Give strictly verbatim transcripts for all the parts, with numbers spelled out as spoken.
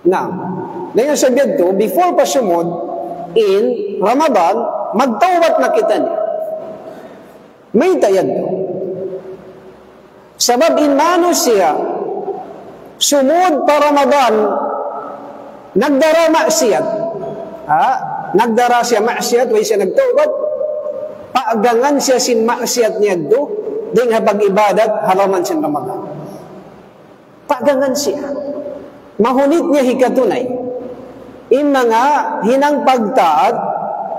Na, dayn ha sabab yadtu, before pa sumud in Ramadan, magtawbat na kitaniyu. Mayta' yadtu? Sabab in manusiya', sumud pa Ramadan, nagdara maksiyat. Ha? Nagdara siya maksiyat, way siya nagtawbat. Paggangan siya sin maksiyat niya yadtu, dayn ha pag-ibadat, ha lawm sin Ramadan. Paggangan siya. Mahunit niya hikatunay in manga hinang pagtaat,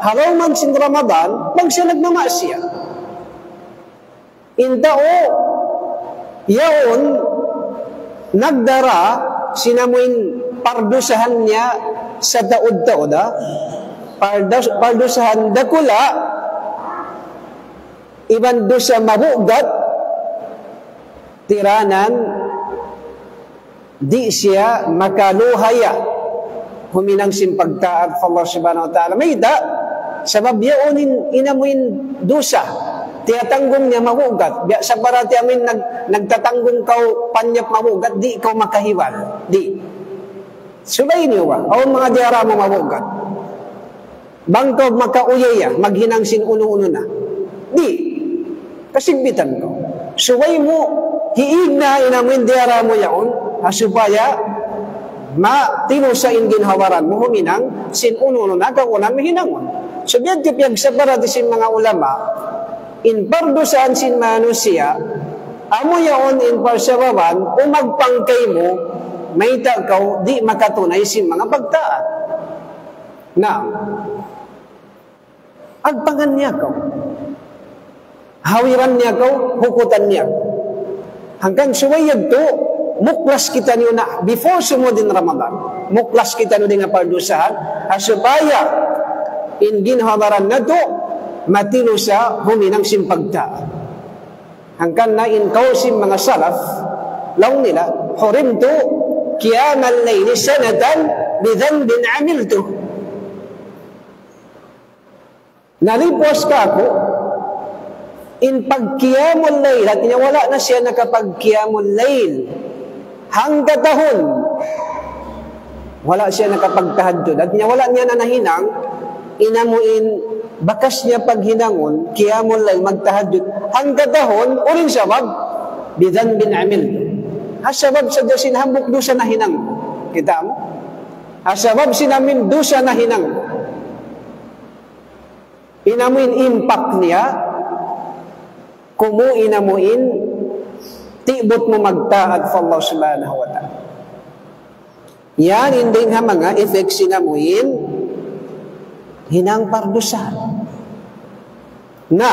ha lawm sin Ramadan, bang siya nagmamaksiyat. In tau yaun nagdara sin amuin pardusahan niya sataud-taud, ha? Pardus-, pardusahan dakula', iban dusa mabugat, tiranan, di' siya makaluhaya huminang sin pagtaat pa Allah Subhanahu wa Ta'ala. Mayta'? Sabab yaun in, in amuin dusa tiyatanggung niya mabugat. Biya' sa parati amuin nag-, nagtatanggung kaw panyap mabugat, di' kaw makahiwal. Di'. Subay niyu ba? Awn manga diyara mu mabugat. Bang kaw makauyaya, maghinang sin unu-unu na. Di'. Kasigpitan kaw. Subay mu, hiig na in amuin diyara mu yaun, ha supaya matilusa in ginhawa-baran mu huminang sin unu-unu na kaw na hinangun. Subay yadtu piyagsabarati sin manga ulama, in pardusahan sin manusiya', amu yaun in parsababan, umagpang kaymu, mayta' kaw, di' makatunay sin manga pagtaat. Na, agpangan niya kaw. Hawiran niya kaw, hukutan niya kaw. Hangkan subay yadtu, muklas kitaniyu na before sumud in Ramadan. Muklas kitaniyu dayn ha pardusahan, ha supaya in ginhawa-baran natu', matilusa huminang sin pagtaat. Hangkan na in kawl sin manga salaf, laung nila, حرمت قيام الليل سنة بذنب عملته. Nalipuas kaku' in pagqiyamul layl, hāti niya wala' na siya nakapagqiyamul layl hangkatahun. Wala' siya nakapagtahajjud. Hāti niya wala' niya na nahinang, in amu in bakas niya paghinangun, qiyamul layl, magtahajjud. Hangkatahun, unu in sabab? بذنب عملته. Ha sabab sadja sin hambuuk dusa nahinang. Kita' mu? Ha sabab sin amuin dusa nahinang. In amuin impact niya, kumu in amuin tibut mu magtaat pa Allah Subhanahu wa Ta'ala. Yan in dayn ha manga effects sin amuin hinang pardusahan. Na,